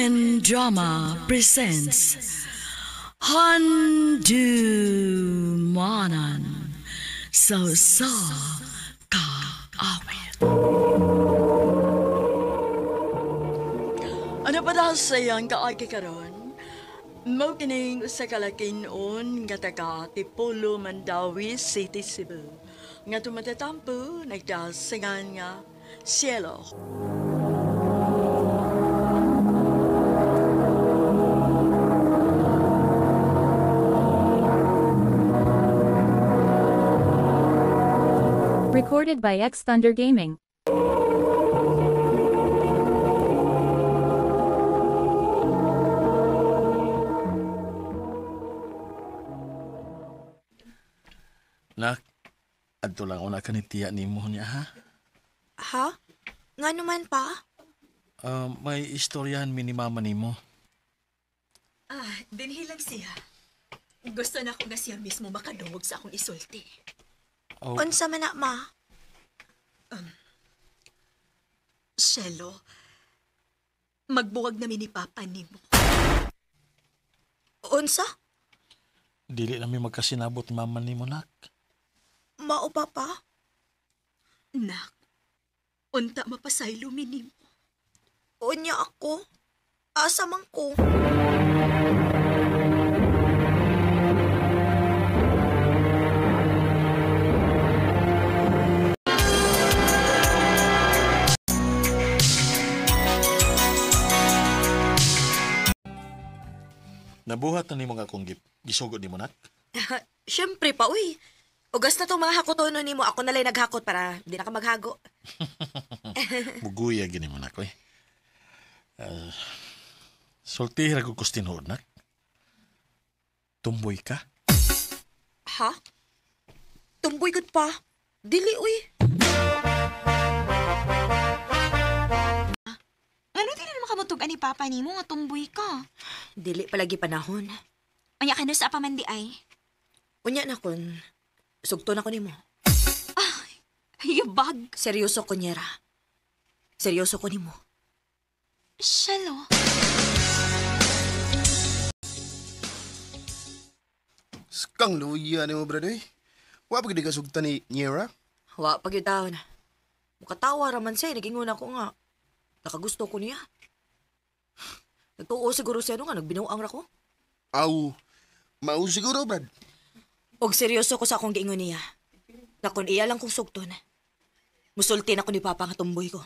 and Drama presents Handumanan sa Usa Ka Awit. Ano pa daw sa iyang kaagi karon? Mao kining usa ka lakinon nga taga Tipolo, Mandaue City, Cebu. Nga tumatatampo nagdasingan nga Cielo. Recorded by X Thunder Gaming. Nak, adto lang una ka ni tiya nimo niya ha. Ha? Nga naman pa? May istoryahan mi ni mama nimo. Ah, dinhi lang siya. Gusto na ko nga siya mismo makadungog sa akong isulti. Oh, Unsa man na, ma? Shelo, magbuwag nami ni Papa nimo. Unsa? Dili na mi magkasinabot ni mama nimo, nak. Mao pa pa? Nak, unta mapasaylo mi nimo. Unya ako? Asa man ko? Nabuhat na nimo nga akong gisugod nimo, nak. Siyempre pa, uy. Ugas na tong mga hakotono nimo. Ako nalay naghakot para di na ka maghago. Muguya gini mo, nak, oy. Sulti ra ko tinuod, nak. Tumboy ka? Ha? Tumboy gud pa. Dili, uy. Ano dili naman kamutug ani papa nimo nga tumboy ka? Dili palagi panahon. Unya kano sa pa man di ay. Unya na kun. Sugto na ko nimo. Yabag. Seryoso ko, Nyera. Seryoso ko nimo. Shelo. Skang luya ni mo, brad, eh. Wa pa gid ka sugtan ni Nyera? Wa pag taon. Mukatawa raman siya. Nagingon ako nga. Nakagusto ko niya. Nagtuo siguro siya no nga. Nagbinuang ra ko. Aw, mao siguro, brad. Og seryoso ko sa akong giingon niya. Na kung iya lang kong sugton, musulti na ko ni Papa nga tumboy ko.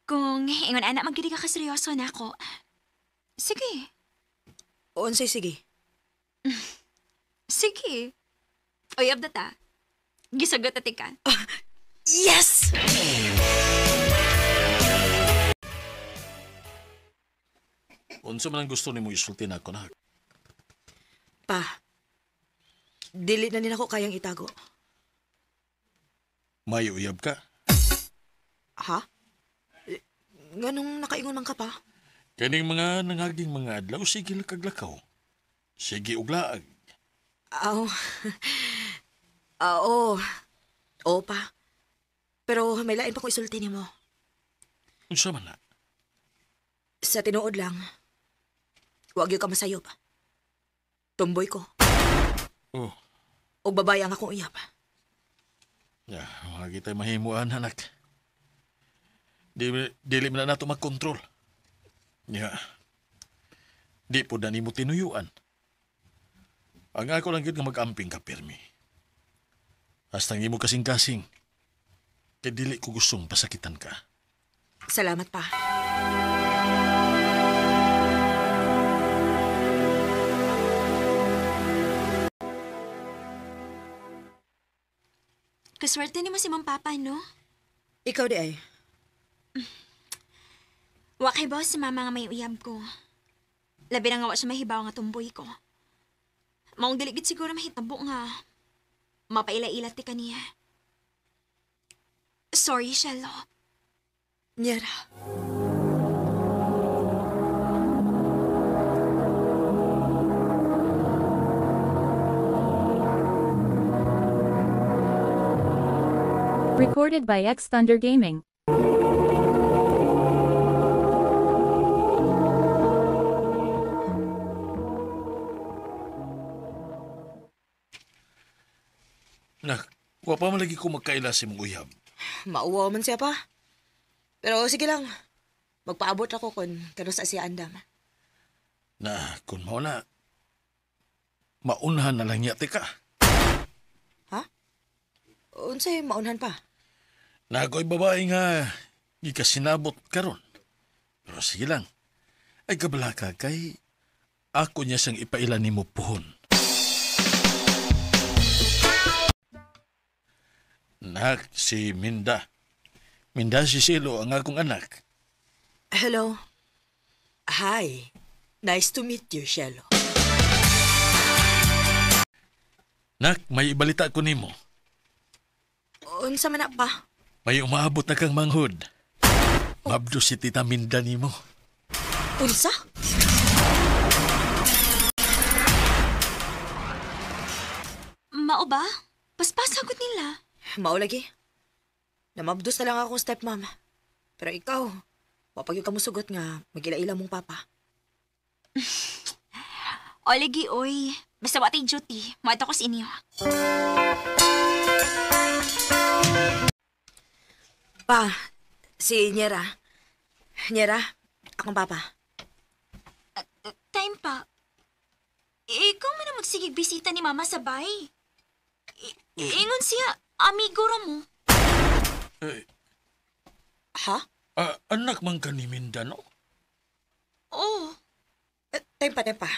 Kung ingon anak magdili ka kaseryoso na ako. Sige. Unsay sige. Sige. Uy, abda ta. Gisagot na tika. Yes! Unsa man ang gusto nimo isulti nako, nak? Pa, dili na nila ko kayang itago. May uyab ka. Ha? Nganong nakaingon man ka pa? Kaning mga nangaging mga adlaw, sige lakaglakaw. Sige og laag. Aw. Oo. Oo pa. Pero may lain pa ko isulti nimo. Unsa man na? Sa tinuod lang, wag gyud ka masayop. Tumboy ko. Oh, Og babae ang akong uyab. ya, wala kita'y mahimuan, anak. Dili man na nato magkontrol. Ya. Di po na nimo tinuyuan. Ang ako lang gyud nga mag-amping ka, pirmi. Hasta ang imo kasing-kasing. Kay dili ko gustong pasakitan ka. Salamat pa. Kaswerte nimo si Ma'am Papa, no? Ikaw di ay. Wa kay boss si mama nga may uyab ko. Labi na nga wa siya mahibaw nga tumboy ko. Maong dili gid siguro mahitabo nga mapaila-ila ti kaniya. Sorry, Shelo. Nyera. Recorded by X Thunder Gaming. Nak, wa pa man lagi ko magkaila sa imong uyab. Mauwaw man siya pa. Pero sige lang. Magpaabot ako kung kano sa siya andam. Na, kung mao na, maunhan na lang niya tika. Ha? Unsay maunhan pa? Na ako'y babae nga gikasinabot karon. Pero sige lang, ay kabalaka kay ako niya siyang ipaila nimo puhon. Nak, si Minda. Minda si Silo ang akong anak. Hello. Hi. Nice to meet you, Shelo. Nak, may ibalita ko nimo. Unsa man na pa? May umaabot na kang manghod. Mabdo si Tita Minda nimo. Unsa? Mao ba? Paspasagod nila. Mao lagi. Namabdos na lang akong stepmom. Pero ikaw, wapag ka musugot nga magila-ila mong papa. O lagi, oy. Basta wa tay duty. Moadto ko sa inyo. Pa, si Nyera. Nyera, akong papa. Time pa. Ikaw man ang magsigig bisita ni Mama sa bay. Ingon siya, amigo ra mo. Eh, Ha? Anak man ka ni Minda, no? Oo. Eh, time pa, time pa.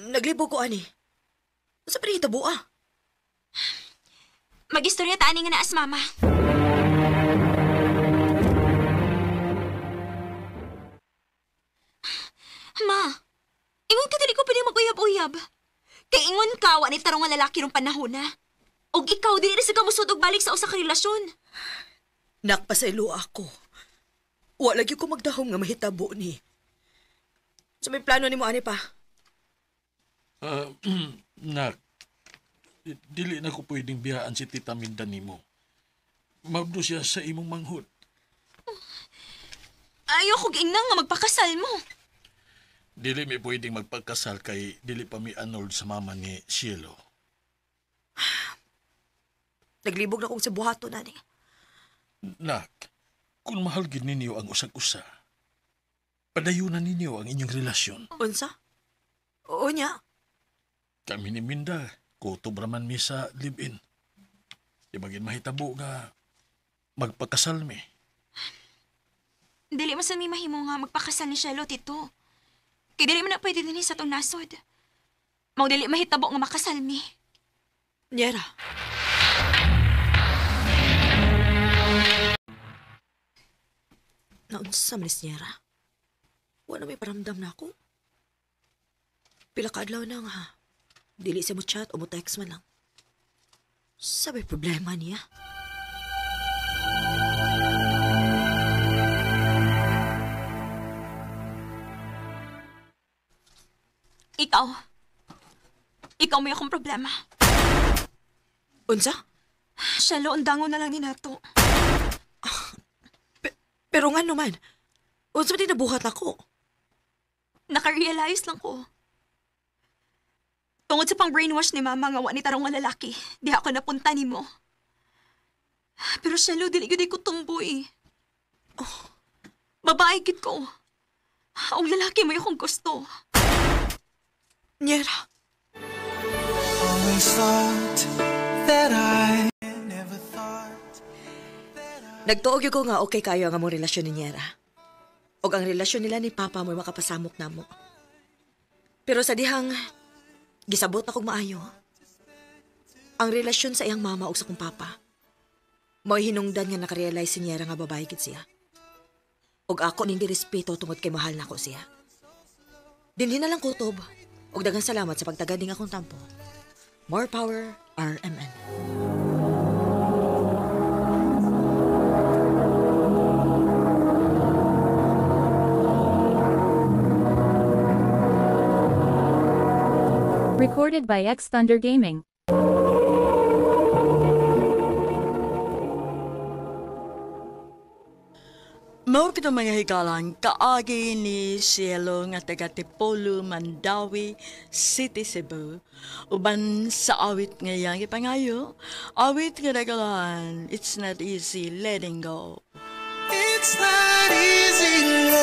Naglibog ko ani. Sa pa rin ah? Mag-istorya ta ani nga naas, Mama. Ma, ingon ka dili ko pwede mag-uyab-uyab. Kay ingon ka, wa ni tarong nga lalaki rong panahon na. Og ikaw, dili na sa kamusod og balik sa usa ka relasyon. Nakpasaylo ako. Wa lagi ko magdahom nga mahitabo ni. So may plano nimo ani pa? Ah, nak, dili na ko pwedeng biyaan si Tita Minda nimo. Mabdo siya sa imong manghod. Ayoko ingna nga magpakasal mo. Dili mi pwedeng magpagkasal kay dili pa mi annulled sa mama ni Cielo. Naglibog na kong sa buhaton ani. Nak, kung mahal gid ninyo ang usag-usa, padayunan ninyo ang inyong relasyon. Unsa? Oo niya. Kami ni Minda, kutob raman mi sa live-in. Di ba gid mahitabo nga magpakasal mi? Dili man sa mi mahimo nga magpakasal ni Shelo, tito. Kay dili man na pwede dinhi sa tong nasod. Mao dili mahitabo nga makasal mi. Nyera. Naunsa man ni Nyera? Wala may paramdam na ako. Pila ka adlaw na nga. Dili siya mo chat o mo text man lang. Sabi problema niya. Ikaw. Ikaw may akong problema. Unsa? Shelo, ang dango na lang ni nato. Pero nga naman, unsa man nabuhat ako? Naka-realize lang ko. Tungod sa pang-brainwash ni Mama nga wa ni tarong nga lalaki, di ako napunta nimo. Pero Shelo, dili gyud ko tumboy. Oh, babae gid ko. Ang lalaki mo akong gusto. Nyera. Always thought that I never thought. Nagtuog yun ko nga okay kayo ang among relasyon ni Nyera. Og ang relasyon nila ni Papa mo'y makapasamok namo. Pero sa dihang gisabot na kog maayo. Ang relasyon sa iyang mama ug sa kong papa. Mo'y hinungdan nga nakarealize si Nyera nga babae gid siya. Og ako ning girespeto tungod kay mahal nako siya. Dinhi na lang kutob. Og daghang salamat sa pagtagad ning akong tampo. More power, RMN. Recorded by X Thunder Gaming. Mao kito, mga higalan, kaagi ni Cielo nga taga Tipolo, Mandaue City, Cebu. Uban sa awit nga iyang ipangayo, awit nga nagalan, "It's Not Easy Letting Go." It's not easy.